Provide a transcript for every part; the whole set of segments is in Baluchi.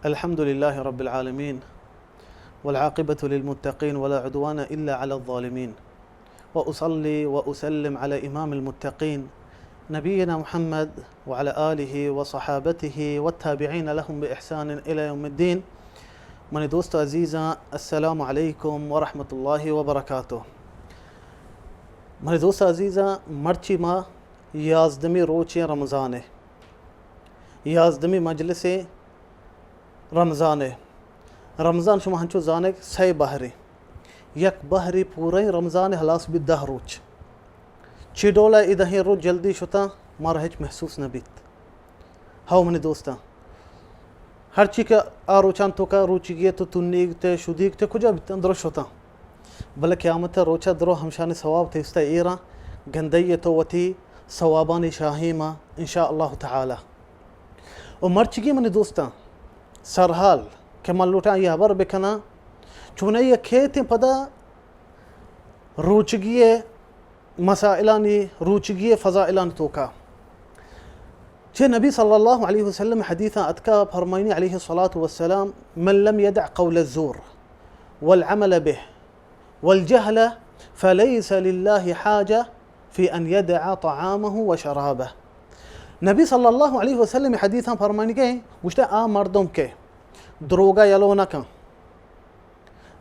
الحمد لله رب العالمين، والعاقبة للمتقين، ولا عدوان إلا على الظالمين، وأصلي وأسلم على إمام المتقين، نبينا محمد، وعلى آله وصحابته والتابعين لهم بإحسان إلى يوم الدين. منی دوست عزیزاں، السلام علیکم ورحمۃ اللہ وبرکاتہ۔ منی دوست عزیزاں، مرچی ما یازدمی روچیں رمضان ءِ، یازدمی مجلسیں رمضان ءِ۔ رمضان شما ہنچو زانگ سئے بہریں، یک بہری پورئیں رمضان ءِ ہلاس بیت دہ روچ۔ چی ڈولا اے دہیں روچ جلدی شتاں، مارا ہچ محسوس نہ بیت۔ ہو منی دوستاں، ہرچی کہ آ روچان توکا روچگی ءِ تو تنیگ تے شدیگ تے کجا بیتاں، درست شتاں۔ بلے قیامت ءِ روچا درو ہمشانی ثواب تیستا ایراں، گندئی ءِ تو وتی ثوابانی شاہیما ان شاء اللہ تعالی۔ و مرچگی منی دوستاں، سرحال کہ من لوٹاں آئی ہبر بکناں، چونائی ءَ کیتیں پدا روچگی ءِ مسائلانی، روچگی ءِ فضائلانی توکا۔ چہ نبی صلی اللہ علیہ وسلم حدیثاں اتکا، فرمائنی علیہ الصلاة والسلام: من لم يدع قول الزور والعمل به والجهل فليس لله حاجة في أن يدع طعامه وشرابه۔ نبی صلی اللہ علیہ وسلم حدیثاں فرمائنی کہ گوشتے، آ مردم کہ دروگا یلو نکن،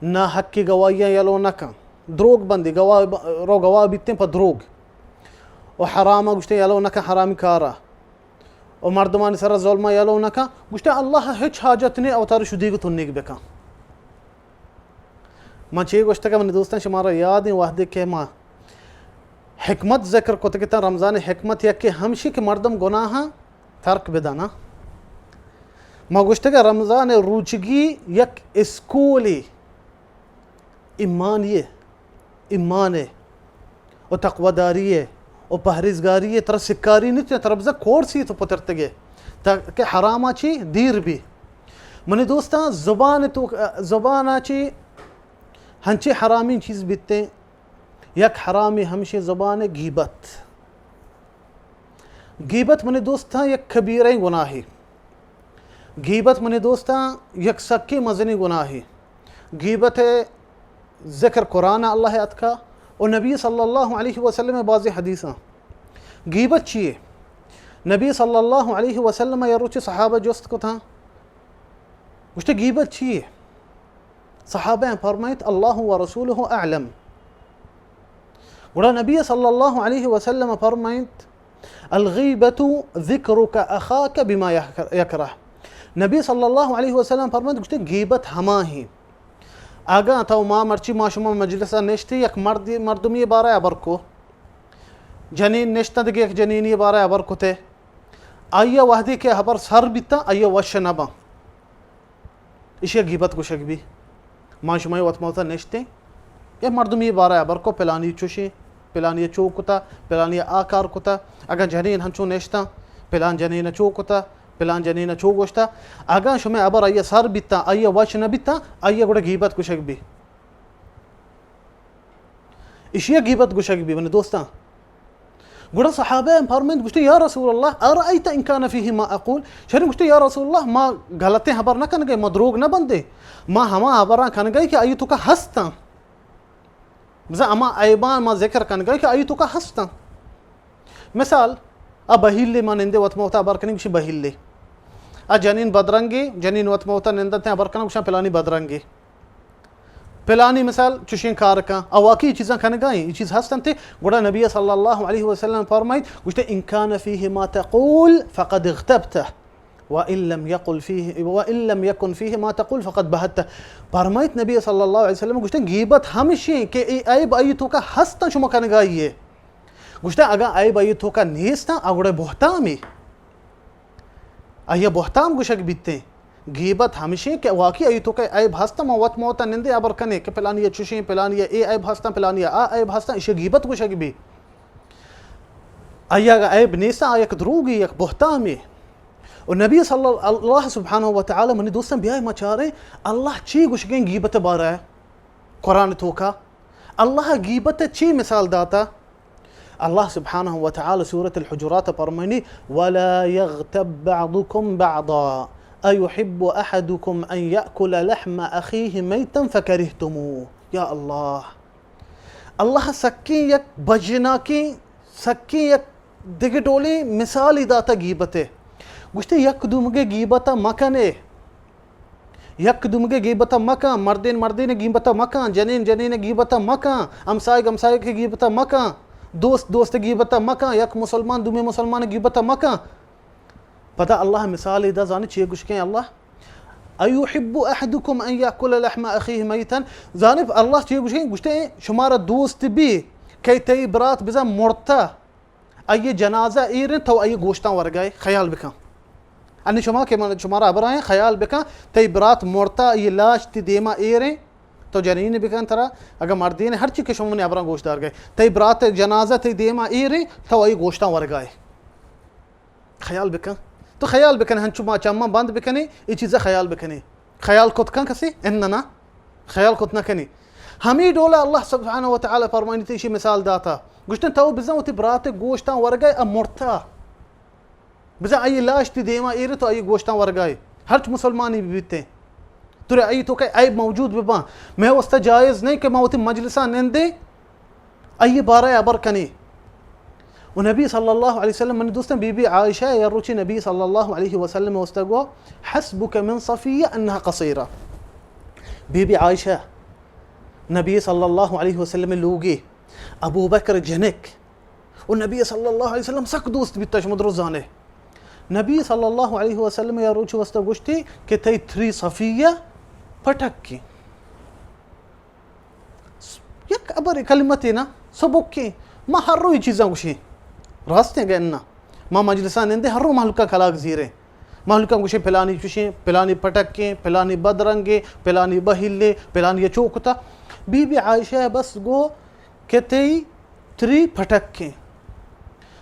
ناحقی گواہیاں یلو نکن، دروگ بندی، گواہ ب-، رو گواہ بیتیں پہ دروگ، و حراما گوشتے یلو نکن حرامی کارا، و مردمانی سرا ظلما یلو نکن، گوشتے اللہ ہچ حاجت نے اوتار شدیگ و تنیگ بکن۔ من چے گوشتگ منی دوستاں، شمارا یاد ایں وہدے کہ ما حکمت ذکر کتگ اتاں، رمضان ءِ حکمت یکے ہمشی کہ مردم گناہاں ترک بدانا۔ ما گوشتگ رمضان ءِ روچگی یک اسکولی ایمانی ءِ، ایمان ءِ و تقواداری ءِ و پہریزگاری ءِ ترا سکاری نیت، ترا بزاں کورسی تو پترتگے تاکہ حراما چی دیر بی۔ منی دوستاں، زبان تو، زبانا چی ہنچی حرامیں چیز بیتیں، یک حرامے ہمشی زبان ءِ گیبت۔ گیبت منی دوستاں یک کبیرہ گناہے۔ گیبت منی دوستاں یک سکیں مزنیں گناہے۔ گیبت ءِ ذکر قرآن ءَ اللہ ءَ اتکا و نبی صلی اللہ علیہ وسلم ءِ بازیں حدیثاں۔ گیبت چی ئے؟ نبی صلی اللہ علیہ وسلم ءَ یک روچے صحابہ جست کتاں، گوشتے، گیبت چی ئے؟ صحابہ ءَ فرمائیت، اللہ و رسولہ اعلم۔ گڑا نبی صلی اللہ علیہ وسلم ءَ فرمائیت، الغیبۃ ذکرک اخاک بما یکرہ۔ نبی صلی اللہ علیہ وسلم فرمائیت، گوشتے، گیبت ہما ہیں، اگاں تو ما مرچی ما شما مجلس ءَ نشتے، یک مردی، مردمی بارہ ءَ ہبر کو، جنین نشتہ دگہ یک جنینی بارہ ءَ ہبر کتے، آئی ءَ وہدے کہ ہبر سر بیتاں، آئی ءَ وش نہ باں۔ ایشی ءَ گیبت گوشگ بی۔ ما شمئے وت موت ءَ نشتیں، یک مردمی بارہ ءَ ہبر کو، پلانی چوشیں، پلانی ءَ چو کتا، پلانی ءَ آ کار کتا۔ اگاں جنین ہنچو نشتاں، پلان جنین ءَ چو کتا، پلان جنین ءَ چو گوشتا۔ اگاں شمئے ہبر آئی ءَ سر بیتاں، آئی ءَ وش نہ بیتاں، آئی ءَ گڑا گیبت گوشگ بی۔ ایشی ءَ گیبت گوشگ بی، منی دوستاں۔ گڑا صحابہ ہم فرمائنت، گوشتے، یا رسول اللہ، ارأیت ان کان فیہ ما اقول؟ شریں گوشتے، یا رسول اللہ، ما غلطیں ہبر نہ کنگے، ما دروگ نہ بندے، ما ہما ہبراں کنگے کہ آئی توکا ہستاں۔ بزاں ہما عیباں ما ذکر کنگے کہ آئی توکا ہستاں۔ مثال، آ بہیلے ما نندے وت موتا ہبر کنیں، گوشیں بہیلے۔ آ جنین بدرنگے، جنین وت موتا نندتے ہبر کناں، گوشاں پلانی بدرنگے۔ پلانی مثال چوشیں کار کن، آ واقعی چیزاں کنگا ایں، اے چیز ہست انت۔ گڑا نبی صلی اللہ علیہ وسلم فرمائیت، گوشتے، ان کان فیہ ما تقول فقد اغتبتہ، وان لم یقل فیہ، وان لم یکن فیہ ما تقول فقد بہتہ۔ فرمائیت نبی صلی اللہ علیہ وسلم، گوشتے، گیبت ہمشیں کہ اے عیب آئی توکا ہستاں شما کنگا ئے۔ گوشتے، اگاں عیب آئی توکا نیستاں، آ گڑا بہتامے۔ آئی ءَ بہتام گوشگ بیتیں۔ گیبت ہمشیں کہ واقعی آئی توکا عیب ہستاں، ما وت موتا نندے ہبر کنیں کہ پلانی ءَ چوشیں، پلانی ءَ اے عیب ہستاں، پلانی ءَ آ عیب ہستاں، ایشی ءَ گیبت گوشگ بی۔ آئی ءَ اگاں عیب نیستاں، آ یک دروگے، یک بہتامے۔ و نبی صلی اللہ، اللہ سبحانہ و تعالی، منی دوستاں، بیائے ما چاریں، اللہ چی گوشگیں گیبت بارہ قرآن توکا؟ اللہ گیبت چی مثال داتا؟ اللہ سبحانہ و تعالی سورۃ الحجرات ءَ فرمائنی، ولا یغتب بعضکم بعضا، أيحب أحدكم أن يأكل لحم أخيه ميتا فكرهتموه. یا اللہ، اللہ سکیں یک بجناکیں، سکیں یک دگہ ڈولیں مثالی داتا گیبتے۔ گوشتے، یک دومگے گیبتا مکنے، یک دومگے گیبتا مکن، مردین مردین گیبتا مکن، جنین جنین گیبتا مکن، ہمسائگ ہمسائگ گیبتا مکن، دوست دوست گیبتا مکن، یک مسلمان دومی مسلمان گیبتا مکن۔ پدا اللہ مثال دا، زانی چیئے گوشکیں اللہ؟ أيحب أحدكم أن يأكل لحم أخيه ميتا؟ زانی اللہ چیئے گوشکیں؟ گوشتے، شمارا دوست بی کہ تئی برات بزن مرتا، آئی جنازہ ایریں، تو آئی گوشتاں ورگائے، خیال بکن۔ انی شما کہ من شمارا ہبرائیں، خیال بکن، تئی برات مرتا، آئی لاش تی دیما ایریں، تو جنین بکن ترا، اگر مردین ہر چی کہ شما منی ہبراں گوش دار گئے، تئی برات جنازہ تی دیما ایریں، تو آئی گوشتاں ورگائے۔ خیال بکن۔ تو خیال بکن، ہنچو ما چماں بند بکنی، اے چیزا خیال بکنی۔ خیال کت کن کسی؟ اننا۔ خیال کت نہ کنی۔ ہمے ڈولا اللہ سبحانہ و تعالی فرمائنی تی ایشی مثال داتا۔ گوشتن تو بزن وتی برات گوشتاں ورگائے ء مرتا۔ بزن آئی لاش تی دیما ایرے تو آئی گوشتاں ورگائے۔ ہرچ مسلمانی بیتے۔ ترے آئی تو کہ عیب موجود بباں۔ میں واسطہ جائز نہیں کہ ما وتی مجلساں نندے۔ آئی بارہ ء ہبر کنی۔ و نبی صلی اللہ علیہ وسلم، منی دوستاں، بی بی عائشہ یا روچی نبی صلی اللہ علیہ وسلم واسطہ گو، حسبك من صفیہ انها قصیرہ۔ بی بی عائشہ، نبی صلی اللہ علیہ وسلم لوگی، ابو بکر جنک، و نبی صلی اللہ علیہ وسلم سک دوست بیتا، شما درست زانے۔ نبی صلی اللہ علیہ وسلم یا روچی واسطہ گوشتی کہ تئی تری صفیہ پٹکی۔ یک ابر کلمتے نا، سبکیں۔ ما ہر روز چیزاں گوشیں۔ راستیں گئے نا۔ ما مجلساں نندے ہر روز مہلوکاں کلاگ زیریں۔ مہلوکاں گوشیں پلانی چوشیں، پلانی پٹکیں، پلانی بدرنگیں، پلانی بہیلیں، پلانی چوکتا۔ بی بی عائشہ بس گو کہ تئی تری پٹکیں۔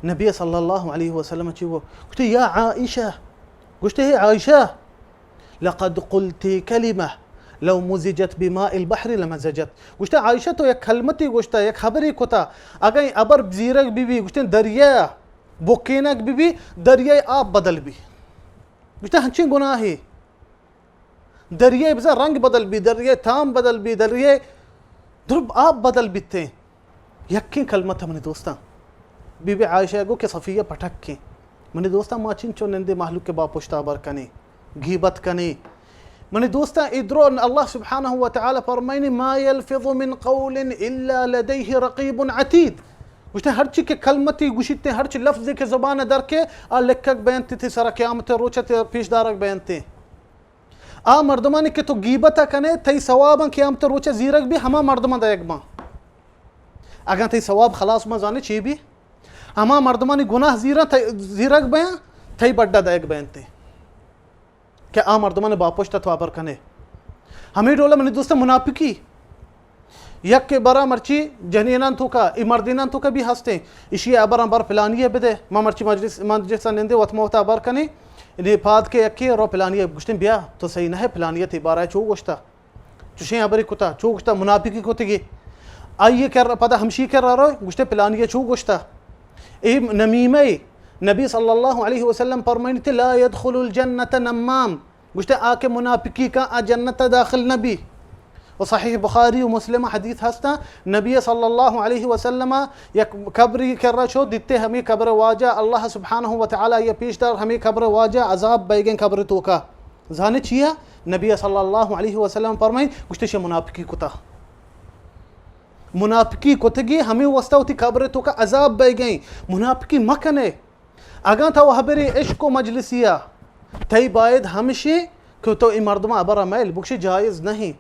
نبی صلی اللہ علیہ وسلم چی گو؟ گوشتے، یا عائشہ، گوشتے، ہے عائشہ، لقد قلت كلمة لو مزجت بماء البحر لمزجت۔ گوشتہ، عائشہ، تو یک کلمتی گوشتہ، یک خبری کتا، اگاں اے ابر زیرگ بی بی، گوشتہ، دریا بکینگ بی بی، دریائے آپ بدل بی۔ گوشتہ، ہنچیں گناہے؟ دریائے بزاں رنگ بدل بی، دریائے تام بدل بی، دریائے درب آپ بدل بیتیں۔ یکیں کلمہ تہ منی دوستاں، بی بی عائشہ گو کہ صفیہ پٹکیں۔ منی دوستاں، ما چنچو نندے مہلوک کے با پشت ہبر کنیں، گیبت کنیں۔ منی دوستاں، اے درو اللہ سبحانہ و تعالی فرمائنی، ما یلفظ من قول الا لدیہ رقیب عتید۔ گوشتے، ہرچی کہ کلمتی گوشیتے، ہرچی لفظی کہ زبان در کے، آ لکھگ بینتے، تئی سر قیامت روچ تئی پیش دارگ بینتے۔ آ مردمانی کہ تو گیبت ء کنے، تئی ثواباں قیامت روچ ء زیرگ بی، ہما مردماں دئیگ باں۔ اگاں تئی ثواب خلاص مہ زانے چی بی؟ ہما مردمانی گناہ زیراں تئی، زیرگ بیاں، تئی بڈا دئیگ بینتے کہ آ مردمانی باپشت ء تو ہبر کنے۔ ہمے ڈول ء منی دوست منافقی۔ یک برا مرچی جنینان توکا، ای مردینان توکا بھی ہستیں۔ اشی ء ہبراں بر پلانی ء بدے۔ ما مرچی مجلس، مجلس ء نندے وت ما وتا ہبر کنیں۔ نی پاد کے یکے رو پلانی ء گوشتیں، بیا، تو صحیح نہ ہے، پلانی ء تی بارہ ء چو گوشتا۔ چوشیں ہبری کتا، چو گوشتا، منافقی کتگی۔ آئی ء کر پدا ہمشی کر رو، گوشتے پلانی ء چو گوشتا۔ اے نمیمہ، نبی صلی اللہ علیہ وسلم فرمائنی تے، لا يدخل الجنة نمام۔ گوشتے، آ کہ منافقی کن، آ جنت ء داخل نہ بی۔ و صحیح بخاری و مسلم حدیث ہستا، نبی صلی اللہ علیہ وسلم یک قبری کرا چو دیتے، ہمیں قبر واجہ اللہ سبحانہ و تعالی یہ پیش دار، ہمیں قبر واجہ عذاب بیگیں قبر توکا۔ زانے چیا؟ نبی صلی اللہ علیہ وسلم فرمائیں، گوشتے، شے منافقی کتا۔ منافقی کتگی، ہمیں واسطہ وتی قبر توکا عذاب بیگیں۔ منافقی مکنے۔ اگاں تو ہبرے عشق و مجلسیا، تئی باید ہمشی کہ تو اے مردماں ہبرا میل بکشی، جائز نہیں۔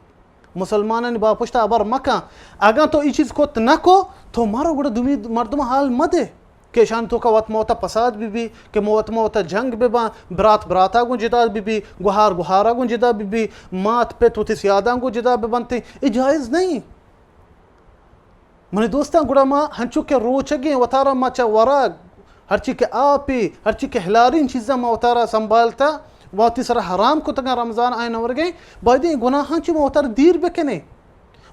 مسلمانانی باپشتا ہبر مکن۔ اگاں تو اے چیز کت نہ کو، تو مرو گڑا دومی مردماں حال مدے کہ اشان توکا وت موتا فساد بی بی، کہ مو-، وت موتا جنگ بباں، برات براتا گوں جدا بی بی، گہار گہارا گوں جدا بی بی، مات پت وتی سیاداں گوں جدا ببنتے۔ اے جائز نہیں۔ منی دوستاں، گڑا ما ہنچو کہ روچگیں وتارا ما چہ ورگ، ہرچی کہ آپی، ہرچی کہ ہلارین چیزاں ما وتارا سنبھالتا، ما وتی سرا حرام کتگاں رمضان آئین ورگیں، باید ایں گناہاں چہ ما وتارا دیر بکنیں،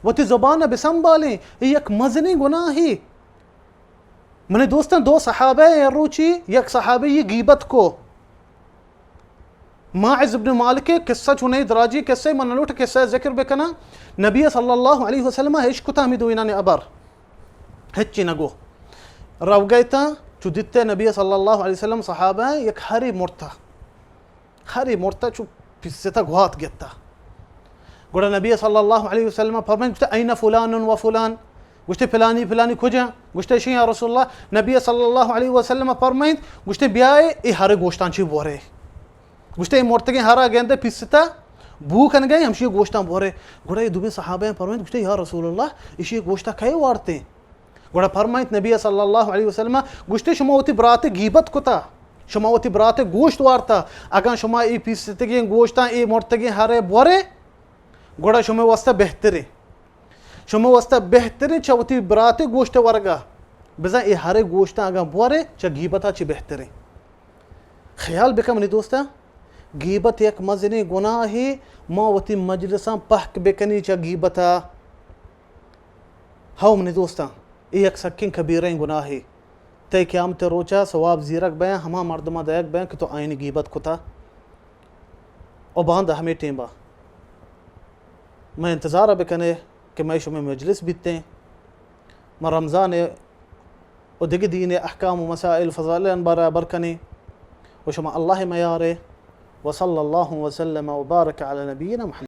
وتی زبان ء بسنبھالیں۔ اے یک مزنیں گناہے۔ منی دوستاں، دو صحابہ ء روچی یک صحابی ء گیبت کو۔ ماعز ابن مالک ءِ قصہ چونیں دراجیں قصہ، من نہ لوٹ قصہ ذکر بکناں۔ نبی صلی اللہ علیہ وسلم ءَ اش کتا ہمے دوئینانی ابر، ہچی نگو۔ روگئے تا، چو دیتے نبی صلی اللہ علیہ وسلم صحابہ یک ہرے مرتا، ہرے مرتا چو پیستا گوات گتا۔ گڑا نبی صلی اللہ علیہ وسلم فرمائیں، گوشتے، "این فلان و فلان؟" گوشتے، "فلانی فلانی کجا؟" گوشتے، "شی یا رسول اللہ۔" نبی صلی اللہ علیہ وسلم فرمائیں، گوشتے، "بیائے اے ہرے گوشتان چی بورے۔" گوشتے، "اے مرتگیں ہرا گندے پیستا بو کنگے، ہمشی گوشتان بورے۔" گڑا اے دومی صحابہ فرمائیں، گوشتے، "یا رسول اللہ، اشی گوشتا کئے وارتے؟" گڑا فرمائیت نبی صلی اللہ علیہ وسلم، گوشتے، "شما وتی برات غیبت کتا، شما وتی برات گوشت وارتا، اگاں شما اے پیستگیں گوشتاں، اے مرتگیں ہرے بورے، گڑا شما واسطہ بہتریں، شما واسطہ بہتریں چہ وتی برات گوشت ورگا، بزاں اے ہرے گوشتاں اگاں بورے، چہ غیبتا چی بہتریں۔" خیال بکن منی دوستاں، غیبت یک مزنیں گناہے، ما وتی مجلساں پہک بکنی چہ غیبتا۔ ہو منی دوستاں، اے یک سکیں کبیریں گناہے۔ تئی قیامت روچا ثواب زیرگ بیاں، ہما مردماں دئیگ بیاں کہ تو آئینی غیبت کتا۔ و باندا ہمے ٹیمبا مئے انتظار بکنے کہ مئے شمئے مجلس بیتیں۔ ما رمضان و دگہ دین احکام و مسائل فضائل بارا بر کنیں و شما اللہ میارے۔ وصلی اللہ وسلم وبارک علی نبینا محمد۔